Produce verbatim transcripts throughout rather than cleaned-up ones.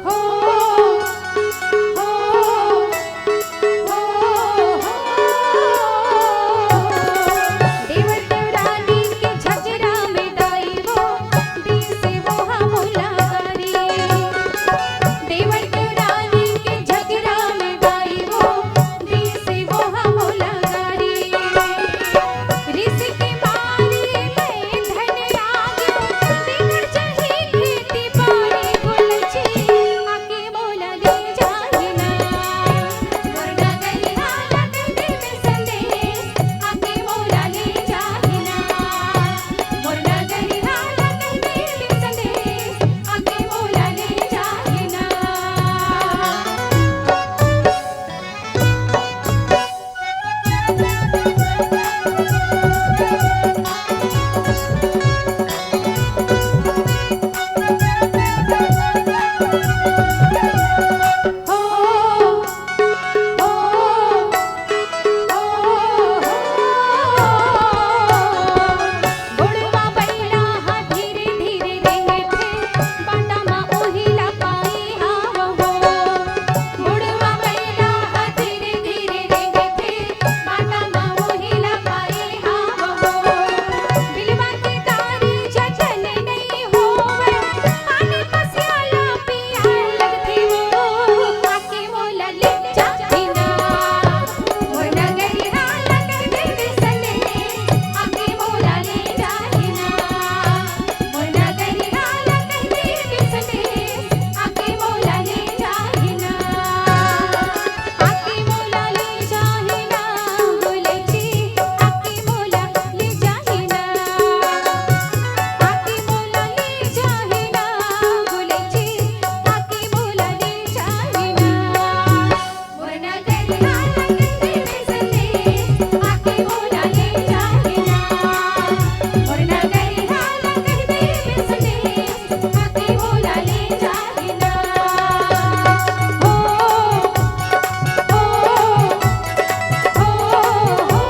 हो, हो, हो, हो। देवर देवरानी के झगड़ा में दाई वो, दिस वो हमला रे। देवर देवरानी के झगड़ा में दाई वो, दिस वो हमला रे। रिस के मारे मैं धन आगे, बिगड़ जाही खेती बाड़ी बोल जी। आके मोला ले जाही ना। मोर नगरिहा ला कहि देबे संदेश, आके मोला ले जाही ना। मोर नगरिहा ला कहि देबे संदेश, आके मोला ले जाही ना। गोड़वा बइला ह धीरे धीरे रेंगथे, बाटा म ओही ला पाए हाव हो। गोड़वा बइला ह धीरे धीरे रेंगथे, बाटा म ओही ला पाए हाव हो। बिलवा के डारी जतन नइ होवय, पानी पसिया ला पिया लगथे वो। आके मोला ले जाही ना, मोर नगरिहा ला कहि देबे संदेश, आके मोला ले जाही ना। मोर नगरिहा ला कहि देबे संदेश, आके मोला ले जाही ना। आके मोला ले जाही ना, बोले जी, आके मोला ले जाही ना। आके मोला ले जाही ना, बोले जी, आके मोला ले जाही ना। मोर नगरिहा ला कहि देबे संदेश, आके मोला ले जाही ना। मोर नगरिहा ला कहि देबे संदेश, आके मोला ले जाही ना। हो, हो, हो, हो।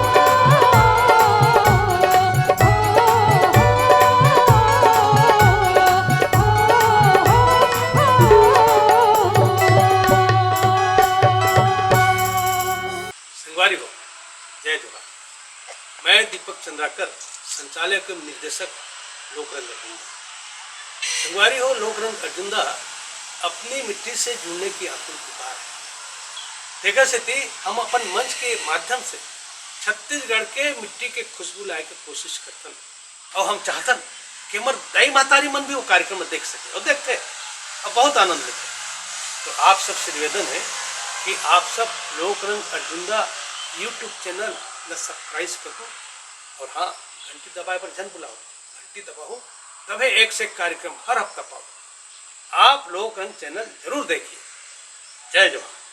संगवारी हो, जय जोहार। मैं दीपक चंद्राकर, संचालक एवं निर्देशक, लोकरंग अर्जुंदा। संगवारी हो, लोकरंग अर्जुंदा अपनी मिट्टी से जुड़ने की आकुल पुकार है। तेकर सेती हम अपन मंच के माध्यम से छत्तीसगढ़ के मिट्टी के खुशबू लाए के कोशिश करथन। अउ हम चाहथन कि हमर दाई महतारी मन भी वो कार्यक्रम में देख सके अउ देखथे, अउ बहुत आनंद लेथे। तो आप सबसे निवेदन है कि आप सब लोकरंग अर्जुंदा YouTube चैनल ला subscribe करो अउ हाँ, घंटी दबाए बर झन भुलाओ। घंटी दबाओ, तभे एक से एक कार्यक्रम हर हफ्ता पाओ। आप लोकरंग चैनल जरूर देखिए। जय जोहार।